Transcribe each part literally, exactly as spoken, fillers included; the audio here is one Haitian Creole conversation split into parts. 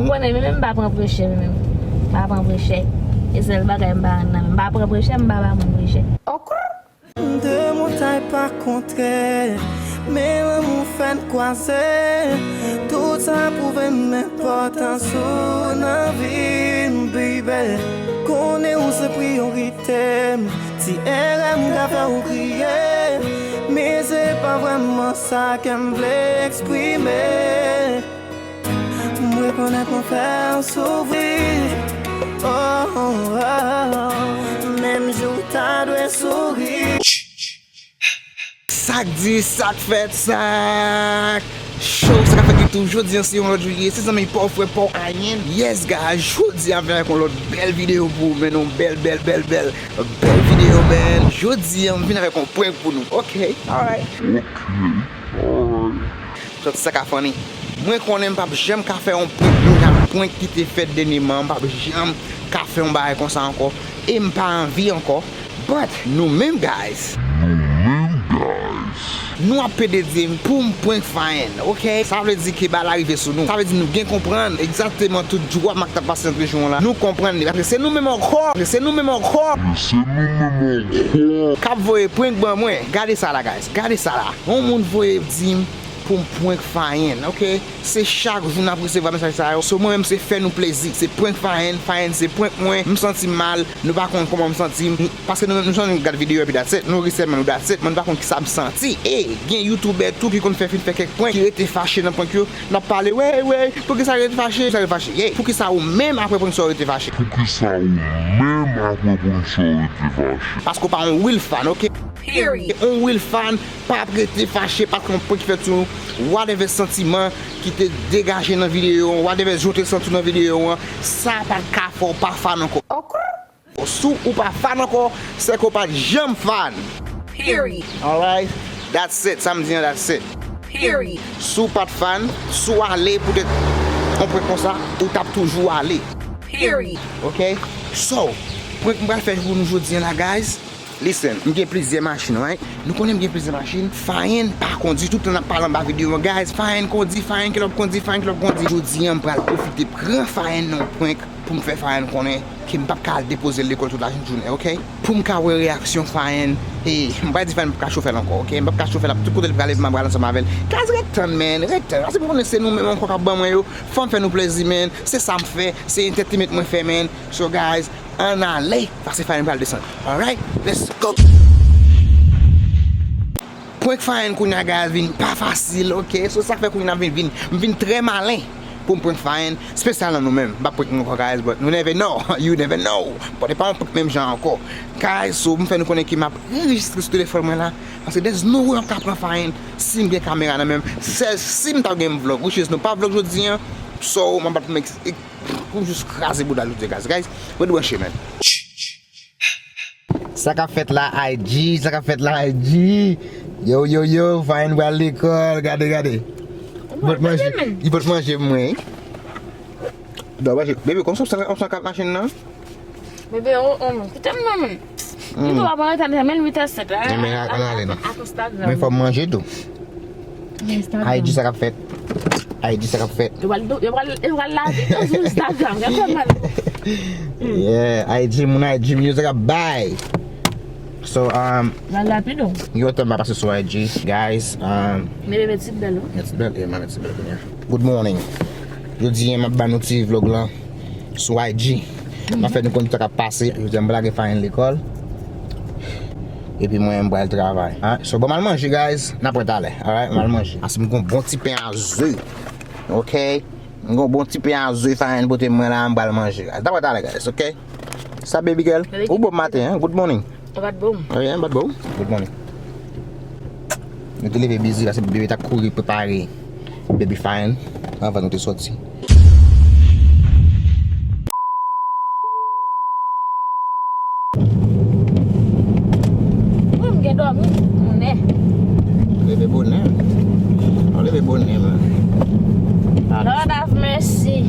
Konnen, men menm m pa pran prechè, men menm. M pa pran prechè. E sèl bagay m pa rann nan, men m pa pran prechè, m pa ba moun prechè. De montay pa kontre, men lanmou fè n kwaze. Tout sa pwouve m enpòtans ou nan vi m, baby. Konnen ou se priyorite m. Ti erè m ka fè ou kriye, men se pa vrèman sa ke m vle eksprime. M rekonèt mwen fè w soufri. Oh, oh, oh. Menm jan w ta dwe souri. Sa k di, sa k fèt, sa k cho, sa k ap fèt ki tou. Jodi an se yon lòt jou li ye. Se zanmi pa w, frè pa w, Ayen. Yes, guys, jodi a m vin avèk yon lòt bèl videyo pou ou, men yon bèl, bèl, bèl, bèl, bèl videyo, man. Jodi a m vin avèk yon prank pou nou. Ok, alright. Sòti sa ka funny. Mwen konnen m p ap janm ka fè yon prank, yon jan prank ki te fèt dènyèman. M p ap janm ka fè yon bagay konsa ankò. E m pa anvi ankò. But nou menm, guys, nou ap pede di m pou m prank Fayen, ok? Sa vle di ke bagay la rive sou nou. Sa vle di nou gen konprann egzakteman tout djwap m ak t ap pase nan prison an la. Nou konprann li. Paske se nou menm ankò. Paske se nou menm ankò. K ap voye prank ban mwen. Gade sa la, guys. Gade sa la. Yon moun voye di m pou m prank Fayen, ok? Se chak jou n ap resevwa mesaj sa yo. So mwen menm se fè nou plezi. Se prank Fayen, Fayen se prank mwen. M santi m mal, nou pa konn kòman m santi m. Paske nou menm nou sèlman gad videyo epi that's it. Nou ri sèlman nou that's it. Mwen m pa konn kisa m santi. E gen youtubè tou ki konn fè fin fè kèk prank, ki rete fache nan prank yo. N ap pale, wey, wey, poukisa rete fache? Poukisa rete fache? Yeah. Poukisa ou menm apre prank sa w rete fache? Poukisa ou menm apre prank sa w rete fache? Paske w pa yon real fan, ok? Period. Yon real fan pa ap rete fache paske yon prank ki fèt sou ou, whatever santiman ki te degaje nan videyo an, whatever jan w te santi w nan videyo an, sa pa t ka fè w pa fan ankò. Si w pa fan ankò, se ke w pa t janm fan. Period. Alright? That's it. Sa m di an, that's it. Period. Si w pa t fan, si w ale poutèt yon prank konsa, ou t ap toujou ale. Period. Ok? So, prank m pral fè pou nou jodi an la, guys. Listen, m gen plizyè machin, right? Nou konnen m gen plizyè machin. Fayen pa kondi, tout tan n ap pale anba videyo an, guys. Fayen kondi, Fayen ki lòp kondi, Fayen ki lòp kondi. Jodi an, m pral pwofite pran Fayen nan yon prank pou m fè Fayen konnen ke m p ap ka al depoze l lekòl tout lajounen, ok? Pou m ka wè reyaksyon Fayen. E m pral di Fayen m p ap ka chofè l ankò, ok? M p ap ka chofè l, ap tout kote l prale, m ap pral ansanm avè l. Guys, ret tann, man, ret tann. Paske pou konnen se nou menm ankò k ap ban mwen yo. Fò m fè nou plezi, man. Se sa m fè, se entertainment mwen fè, man. So, guys, ann ale, paske Fayen pral desann. Alright? Let's go! Prank Fayen kounye a, guys, vin pa fasil, ok? So, sa k fè kounye a vin, vin, m vin trè malen pou m prank Fayen, espesyalman nou menm. M p ap prank nou ankò, guys, but you never know, you never know. But e pa yon prank menm jan ankò. Guys, so, m fè nou konnen ke m ap anrejistre sou telefòn mwen la, paske there's no way m ap ka pran Fayen si m gen kamera nan men m. Sèl si m ta gen vlog, which is nou pa vlog jodi an, so, m ap bat pou m ex-, ex-, pou m jis kraze bouda l jodi a, guys. Guys, ret branche, man. Sa k ap fèt la, I G? Sa k ap fèt la, I G? Yo, yo, yo, Fayen pral lekòl, gade, gade. Li pot manje, li pot manje pou mwen, wi. Dò manje, baby, kòmsi w sa, w sa k ap machin nan? Bebe, o, o, kite m non, men. Li tou ap an reta, men l uit è sèt la. Ann ale non. Ak Instagram. Men fò m manje tou. Instagram. I G sa k ap fèt. I G sa k ap fèt. Yo pral, yo pral, yo pral lave yo sou Instagram. Gade kòman. Yeah, I G moun, I G moun, yo sa k ap bay. So, um, pral rapid ou? Yo tan m pa pase sou I G, guys. Um, men bebe ti bèl ou. Met ti bèl, e m a met ti bèl kounye a. Good morning. Jodi a m ap ba nou ti vlog lan sou I G. M ap fè nou konn sa k ap pase. Jodi a m pral lage Fayen lekòl. Epi mwen, m pral travay. Hein? So, bon, m al manje, guys. N ap wè talè. Alright, m al manje. Ase m gon bon ti pen a ze. Ok? M gon bon ti pen a ze Fayen pote mwen la, m pral manje, guys. N ap wè talè, guys, ok? Sa, baby girl? Ou bon maten, hein? Good morning. Ou pa t bon. Anyen, m pa t bon. Good morning. Nou te leve bizi la, se bebe t ap kouri prepare baby Fayen anvan nou te sòti. Wi, m gen dòmi bonè. Leve bonè. Ou leve bonè, man. Lord have mercy.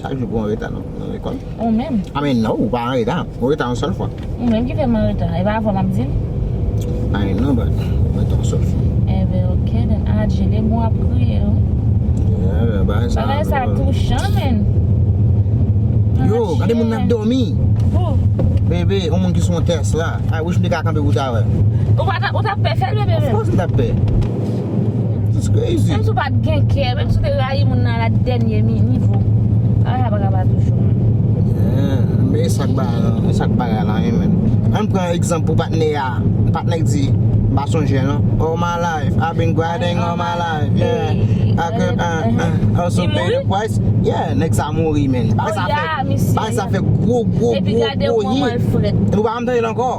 Chak jou pou an reta nan, nan lekòl. Ou menm? A men non, ou pa an reta. Ou reta yon sèl fwa. Ou menm ki fè m an reta. E pa avè w m ap di l? Ay non, but ou reta yon sèl fwa. Enben, Jele bon ap kriye, wi. Yeah, bagay sa. Bagay sa touchan, men. Yo, gade moun nan ap dòmi. Bebe, yon moun ki sou yon Tesla. I wish m te ka kanpe pou ta wè. Ou pa t ap, ou t ap pè fè l, bebe? Of course m t ap pè. It's crazy. Menm si w pa t gen kè, menm si w te rayi moun nan a la dènye mi-, nivo. Bagay sa pa ka pa touche w, men. Yeah, men e sa k bagay la, e sa k bagay la, wi, men. Ann pran egzanp pou patnè a. Patnè k di, m pa sonje non. All my life, I've been grinding all my life, yeah. I could, uh, uh, also pay the price. Yeah, nèg sa mouri, men. Bagay sa fè, bagay sa fè gwo, gwo, gwo, gwo hit. Epi gade kòman l frèt. Epi ou pa janm tande l ankò.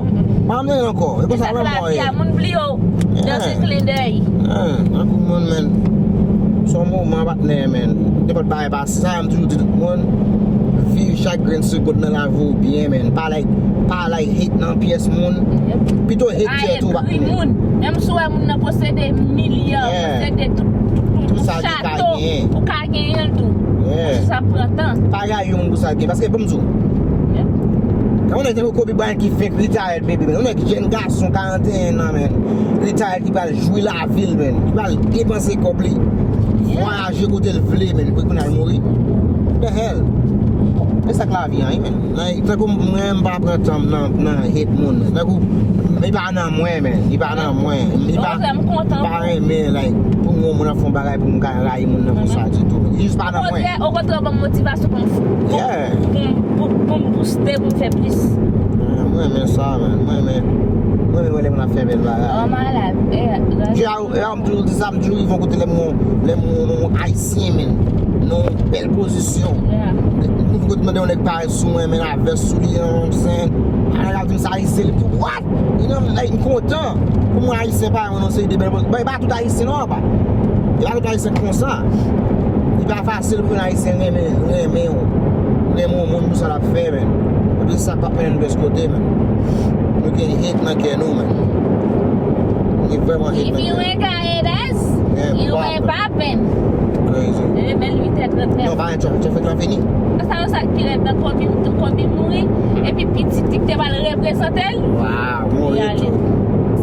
Pa janm tande l ankò. E konsa l mò ye. Moun bliye w nan yon klen dèy. Tankou moun, men. Se yon moman, patnè, men. Nenpòt bagay pase. Sa m toujou di tout moun, viv chak grenn segonn nan lavi w byen, men. Pa like, pa like hate nan pyès moun. Pito hate tèt ou, pa moun. Menm si w wè moun nan posede milya, posede tout, tout, tout chato, ou ka genyen l tou. Sa pran tan. Pa rayi yon moun pou sa l gen, paske bon m di w. Kan yon nèg tankou Kobe Bryant ki fenk retire, bebe, men yon nèg jèn gason, karanteyen an, men. Retire ki pral jwi lavi l, men. Li pral depanse kòb li. Vwayaje kote l vle, men. Pou kounye a l mouri. The hell. E sa k lavi a, wi, men. Like, tankou mwen, m pa pran tan m nan, nan hate moun. Tankou, li pa nan mwen, men. Li pa nan mwen. Li pa, pa renmen, like, pou mwen, moun ap fè yon bagay pou m ka rayi moun nan konsa ditou. Li jis pa nan mwen. Okontrè, okontrè, ban m motivasyon pou m, pou, pou, pou m booste, pou m fè plis. Mwen renmen sa, men. Mwen renmen, mwen renmen wè lè moun ap fè bèl bagay. Jan, jan m toujou di sa, m toujou rive yon kote lè m, lè m, yon Ayisyen, men, nan yon bèl pozisyon. M rive yon kote m tande yon nèg parèt sou mwen, men, avès sou li, you know what I'm saying? A nèg ap di m sa Ayisyen, li di, "What?" You know, like, m kontan pou mwen Ayisyen parèy mwen nan yon seri de bèl pozisyon. Bon, e pa tout Ayisyen non, apa. E pa tout Ayisyen k konsa. Li pa fasil pou yon Ayisyen renmen, renmen w. Renmen yon moun pou sa l ap fè, men. Epi se sa k p ap mennen nou bèl kote, men. Nou gen hate nan kè nou, men. Nou gen vrèman hate nan kè nou. If you ain't got haters, you ain't poppin'. Crazy. Depi bèl uit è trant nèf. Non, pa gen traffic, traffic lan fini. Sa yo sa ki rèd nan konbin, konbin mouri. Epi pitit li ki te pral reprezante l. Wow, mouri tou.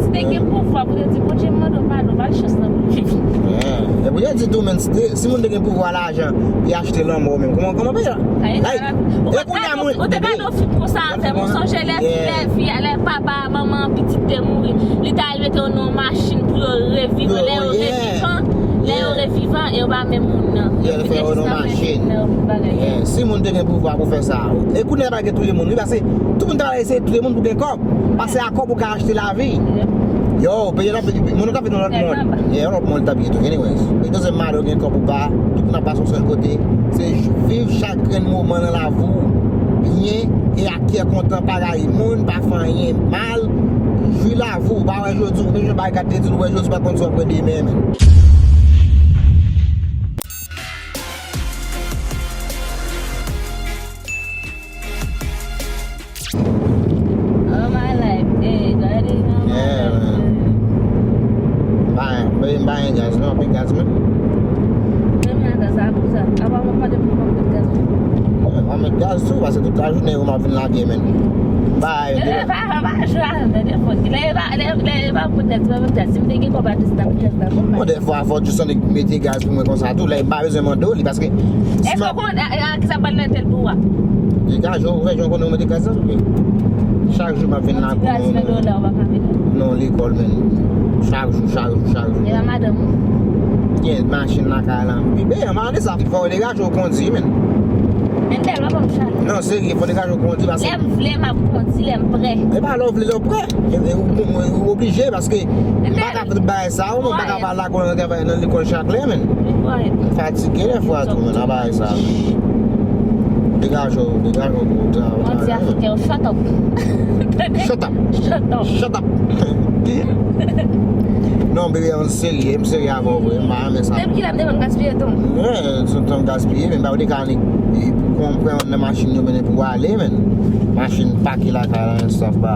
Si te gen pouvwa pou te di, "Bondye, m mande w padon, ba l chans lan pou l viv." Yeah. E pou yo di tou, men, si te, si moun te gen pouvwa lajan, li achte lanmò menm. Kòman, kòman peyi la? Like, ou te ka, ou te ka nan fim konsa avè m. Ou sonje lè fi, lè fi, lè papa, manman, pitit te mouri. Li ta al mete yo nan yon machin pou yo revivan. Lè yo revivan, lè yo revivan, e yo pa menm moun nan. Yo fè yo nan machin. Yeah. Si moun te gen pouvwa pou fè sa. E kounye a pa gen touye moun, wi, paske tout moun ta eseye touye moun pou gen kòb. Paske a kòb ou ka achte lavi. Yo, peyi an ap, moun nan t ap viv nan lòt mond. Yeah, yon lòt mond li t ap ye tou. Anyways, it doesn't matter ou gen kòb ou pa, tout moun ap pase yon sèl kote. Se viv chak grenn moman nan lavi w byen e ak kè kontan, pa rayi moun, pa fè anyen mal. Jwi lavi w, pa wè jodi w, menm jan bagay ka te di nou wè jodi w pa konn si w ap wè demen, men. All my life, eh, gade nan. Yeah, man. M pa, m pa gen gaz non, anpil gaz, men. Mwen pa gen gaz la pou sa. Apa mwen pa de pou mwen met gaz. Mwen met gaz tou, paske tout lajounen yo m ap vin lage, men. M pa gen. Lè pa, pa jwe avè m, lè pa, lè pa pou tèt, pa pou tèt. Si m te gen kòb atis la pou tèt la, bon, dèfwa fò jis annik mete gaz pou mwen konsa tou, lè m pa bezwen mande w li, paske. Èske w konn a, a, a, kisa pral nan tèt pou w a? Degaje w, ou wè jan w konnen w mete gaz la, wi. Chak jou m ap vin la pou mwen. Ti gaz ven dola, ou pa ka mete. Non, lekòl, men. Chak jou, chak jou, chak jou. E pa madanm ou? Gen machin lakay la. Bebe, an pa de sa, fò w degaje w kondi, men. Men tèlman pa m chale. Non, serye, fò w degaje w kondi, paske. Lè m vle, m ap kondi, lè m prè. E pa lè w vle, lè w prè. E, e, ou, ou, ou oblije, paske m pa ka fè tout bagay sa, ou, men m pa ka pa lage w nan travay nan lekòl chak lè, men. M fatige dèfwa tou, men, nan bagay sa. Degaje w, degaje w pou travay. Mwen di Afriken yo, shut up. Shut up. Shut up. Shut up. Non, bebe, an serye, m serye avè w vre, m pa renmen sa. Depi kilè m te konn gaspiye tan? Wi, se tan gaspiye, men ba ou te ka annik, e, pou konprann nan machin yo mennen pou w ale, men. Machin pake lakay la, and stuff, ba.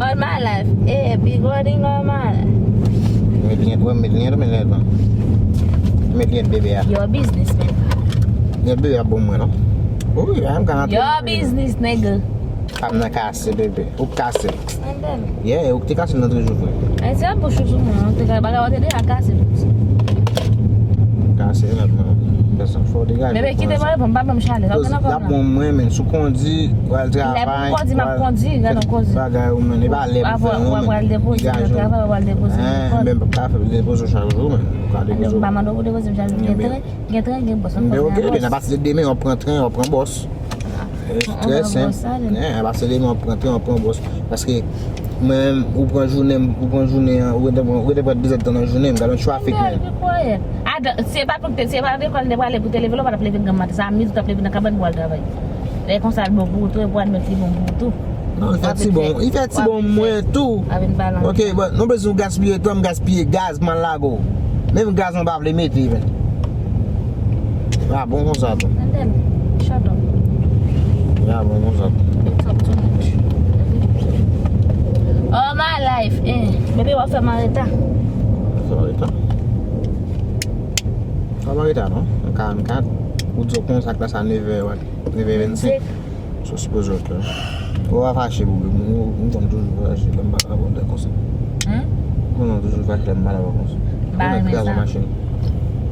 All my life, eh, big wedding all my life. Met lyen, wè, met lyen, met lyen, met lyen bebe a. Your business, man. Lyen bebe a bon mwen, non? Wi, I'm gonna. Your business, nigga. Pa m nan kase, bebe. Ou k kase l. And then? Yeah, ou k te kase l nan toujou, vre. Ay, se ap bouch ou sou mwen, an te ka, bagay ou te deja kase tout. Pase nèt, non. Pèsonn, fò w degaje w. Bebe, kite mwen reponn, pa ban m chalè. Sa w gen nan kò m nan. Lap bon mwen, men, sou kondi, w al travay, w al fè bagay ou, men, e pa lè pou fè yon, men. Degaje w. Travay, w al depoze m nan kò. Men, pa fè depoze w chak jou, men. Ou ka depoze w. M pa mande w pou depoze m chak jou. Gen tren, gen tren, gen bòs. Men, ok, men, apati de demen, w ap pran tren, w ap pran bòs. Trè senp. Apati de demen, w ap pran tren, w ap pran bòs. Paske, mwen, ou pran jounen, ou pran jounen an, ou rete pran, ou rete pran de zèdtan nan jounen, m gade yon trafik, men. Be quiet. Adan, se pa tout, se pa lekòl li te prale pou te leve la, ou pa t ap leve granm maten. Se a midi ou t ap leve nan kabann pou al travay. Lè konsa l bon pou ou tou, e pou admèt li bon pou ou tou. Non, li fè ti bon, li fè ti bon mwen tou. Ok, but non bezwen gaspiye tan, m gaspiye gaz, m al lage w. Menm gaz mwen pa vle mete, men. A bon konsa tou. And then, shut up. Ya bon konsa tou. You talk too much. All my life, eh. Bebe, w ap fè m an reta. Fè m an reta? Pa m an reta, non. Nan karannkat. Ou di w konsa klas a nevè, wè. Nevè vennsenk. So, sipoze w fè. Ou pa fache pou mwen. Ou, ou konn toujou fache lè m pale avè w de konsa. Hmm? Ou konn toujou fache lè m pale avè w konsa. M pa renmen sa. Ou nan kraze machin.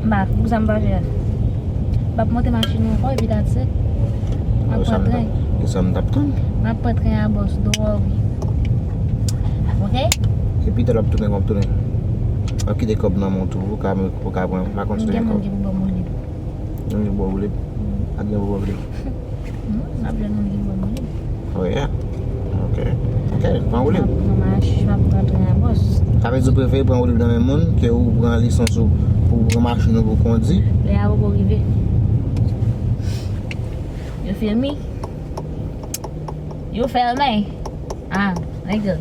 M pa, pou sa m fache a. M p ap monte machin ou ankò, epi that's it. M ap pran tren. E sa m t ap tann. M ap pran tren a bòs, don't worry. Ok? Epi talè w ap tounen, w ap tounen. W ap kite kòb nan men w tou, ou ka, ou ka pran, pa konn si te gen kòb. M gen moun ki pou ban m woulib. Moun ki pou ban w woulib? Hmm. Ak gen moun ki pou ban m woulib. Oh yeah. Ok. Ok, pran woulib. M ap pran mach-, m ap pran tren a bòs. Sa vle di ou prefere pran woulib nan men moun ke ou pran lisans ou pou ou pran machin ou pou kondi? Lè a poko rive. You feel me? You feel me? Ah, nigga.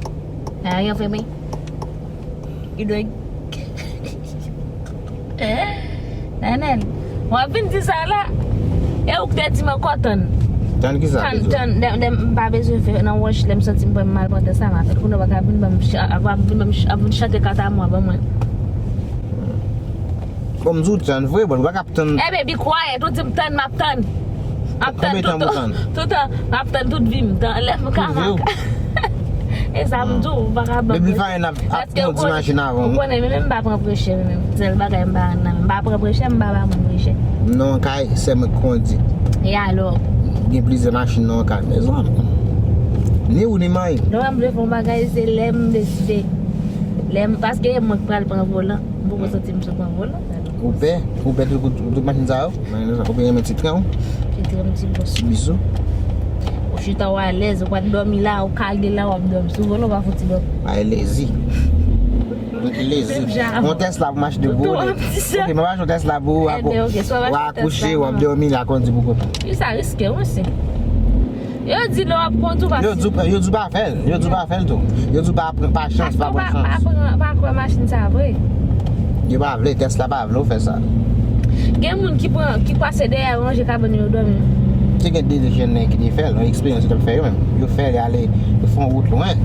Ah, you feel me? You doing? Nanèl, w ap vin di sa la. E ou ki te di m ankò tann. Tann ki sa? Tann, tann, tann, m pa bezwen fè nan wòch lè m santi m pran mal pandan sa m ap fè. Kounye w pa ka vin ban m cha-, w ap vin ban m ch-, ap vin chante katamwa ban mwen. Bon, m di w tann vre, bon, ou pa ka tann. Eh, baby, quiet. Ou di m tann, m ap tann. M ap tann toutan. Toutan. M ap tann tout vi m. Lè m ka mak. E sa m di w, ou pa ka ban m. Depi fè n ap kondi machin avan. Ou konnen, men, men m pa pran prechè, men, men. Sèl bagay m pa nan men. M pa pran prechè, m pa ba moun prechè. Non, kay, sè mwen k kondi. E alò? Gen plizyè machin nan kay, mezanmi. Ni ou, ni may. Non, m vle fè yon bagay, se lè m deside. Lè m, paske e mwen k pral pran volan. M poko santi m sou pran volan. Ou pè? Ou pè tout, tout, tout machin sa yo? Ou pè renmen ti tren w? Ti tren m ti bòs. Ti bisou? Ou chita w alèz, ou pa t dòmi la, ou kale la, w ap dòmi. Sou volan, ou pa fouti dòmi. Ay, lezi. Lezi. Yon Tesla pou m achte pou ou. Ok, mwen pa achte yon Tesla pou ou, w a akouche, w ap dòmi la, kondi pou kont ou. Sa riske, wi, se. Yo di lè w ap kondi w pa. Yo di, yo di w pa fè l. Yo di w pa fè l tou. Yo di w pa pran, pa chans, pa pran chans. Pa pran, pa pran machin sa vre. Yo pa vle, Tesla pa vle w fè sa. Gen moun ki pran, ki pase dèyè ranje kabann yo dòmi. Te gen de jèn nèg ki te fè l, yon eksperyans yo t ap fè yo menm. Yo fè l ale, yo fè yon wout lwen.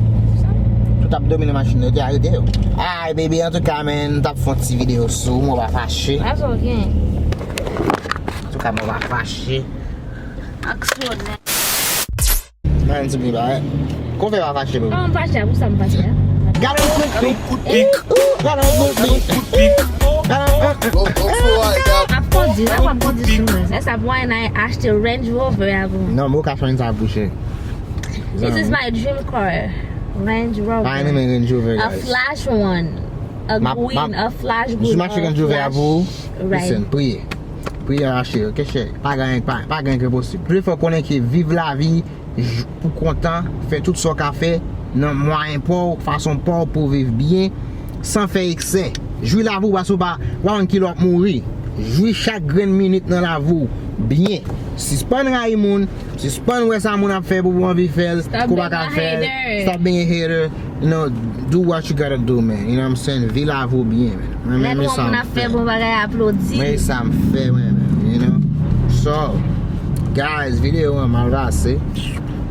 Tout ap dòmi nan machin nan, yo te arete yo. Ay, baby, antouka, man, m t ap fè yon ti videyo sou ou, mwen pa fache. That's okay. Antouka, mwen pa fache. Ak sou nèg. Nan ti pli ba. Kon fè pa fache, bro. An fache, pou sa m fache a. Gade yon kout pik. Gade yon kout pik. Gade yon kout pik. Ap kondi, la w ap kondi sou mwen. Lè sa pou al achte Range Rover a pou mwen. Non, mwen ka chanje sa pou chè. This is my dream car. Range Rover. Pa renmen Range Rover, guys. A flash one. A green, a flash green, a flash red. Mwen mache Range Rover a pou ou. Listen, priye. Priye, mache, ok, chè. Pa gen, pa, pa gen ki enposib. Plis fò konnen ke viv lavi pou kontan, fè tout sa w ka fè nan mwayen pa w, fason pa w pou w viv byen, san fè eksè. Jwi lavi w paske w pa, w pa konn kilè w ap mouri. Jwi chak grenn minit nan lavi w byen. Sispann rayi moun, sispann wè sa moun ap fè pou w anvi fè l, ke w pa ka fè l. Stop being a hater. You know, do what you gotta do, man. You know what I'm saying? Viv lavi w byen, man. Mwen menm e sa m fè. Lè moun ap fè bon bagay, aplodi. Mwen e sa m fè, mwen menm, you know? So, guys, videyo an mal pase.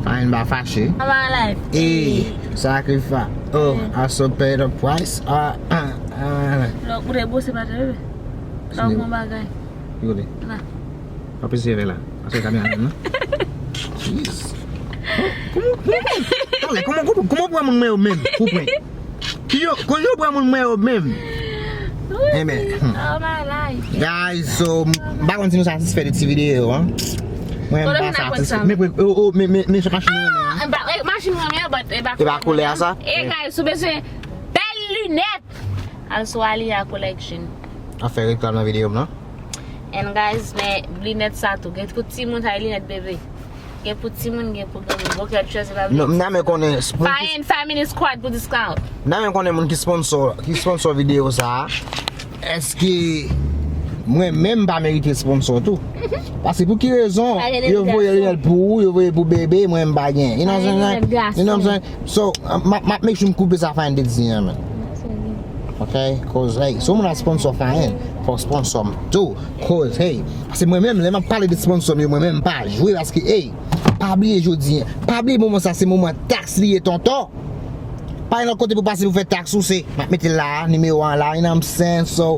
Fine, pa fache. All my life. Ey, sacrifice. Oh, I so pay the price. Ah, ah, ah. Lè w koute bwose pa te bebe. Lè w bon bagay. Koute. La. Pa peze vè la. Ase kamera menm, non? Jeez. Kòman, kòman, kòman, kòman, kòman pran moun mwen yo menm pou prank? Ki yo, kon yo pran moun mwen yo menm? Amen. Oh my life. Guys, so, m pa konn si nou satisfè de ti videyo an. Mwen, m pa satisfè. Men, men, oh, oh, men, men, men, se machin mwen, men. Ah, ba, eh, machin mwen, men, but, eh, ba, e ba koulè a sa? Eh, guys, si w bezwen bèl linèt, al sou Alia Collection. A fè reklam nan videyo m, non? And guys, men linèt sa tou. Gen pou timoun, sa e linèt bebe. Gen pou timoun, gen pou granmoun. Bon, kèk chèz la. Non, m ta renmen konnen spon- Fire and Family Squad pou discount. M ta renmen konnen moun ki sponsor, ki sponsor videyo sa a. Èske mwen menm pa merite sponsor tou? Paske pou ki rezon yo voye linèt pou ou, yo voye pou bebe, mwen m pa gen? You know what I'm saying? You know what I'm saying? So, m ap, m ap make sure m koupe sa Fine te di an, man. Ok? Cause, hey, si w moun ap sponsor Fine, fò w sponsor m tou. Cause, hey, paske mwen menm, lè m ap pale de sponsor m yo, mwen menm m pa jwe paske, hey, pa bliye jodi, pa bliye moman sa, se moman taks li ye, tonton. Pa gen lòt kote pou pase pou fè taks ou, se, m ap mete la, nimewo an la, you know what I'm saying? So,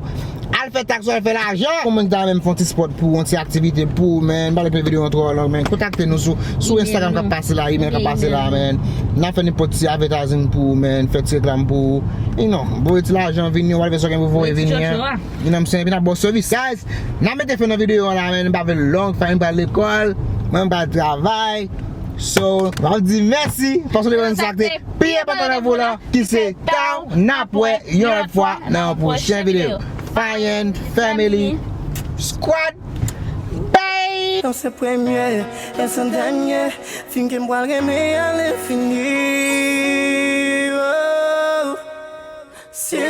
al fè taks ou, al fè lajan. Pou moun ki ta renmen fè yon ti spot pou ou, yon ti aktivite pou ou, man, m pa vle fè videyo an twò long, man, kontakte nou sou, sou Instagram k ap pase la, email k ap pase la, man. N ap fè nenpòt ti advertising pou ou, man, fè ti reklam pou ou. You know, voye ti lajan vini, whatever sa w gen pou voye vini an. You know what I'm saying? Epi n ap ba w services. N ap mete fen nan videyo an la, man, m pa vle long, Fine pral lekòl, mwen m pral travay. So, m ap di mèsi, paske w te konn sa k te pi enpòtan nan vi w la, ki se ta w, n ap wè yon lòt fwa nan yon pwochen videyo. Fine Family Squad, bye! Non, se premye, e se dènye fim ke m pral renmen a lenfini. Oh. Se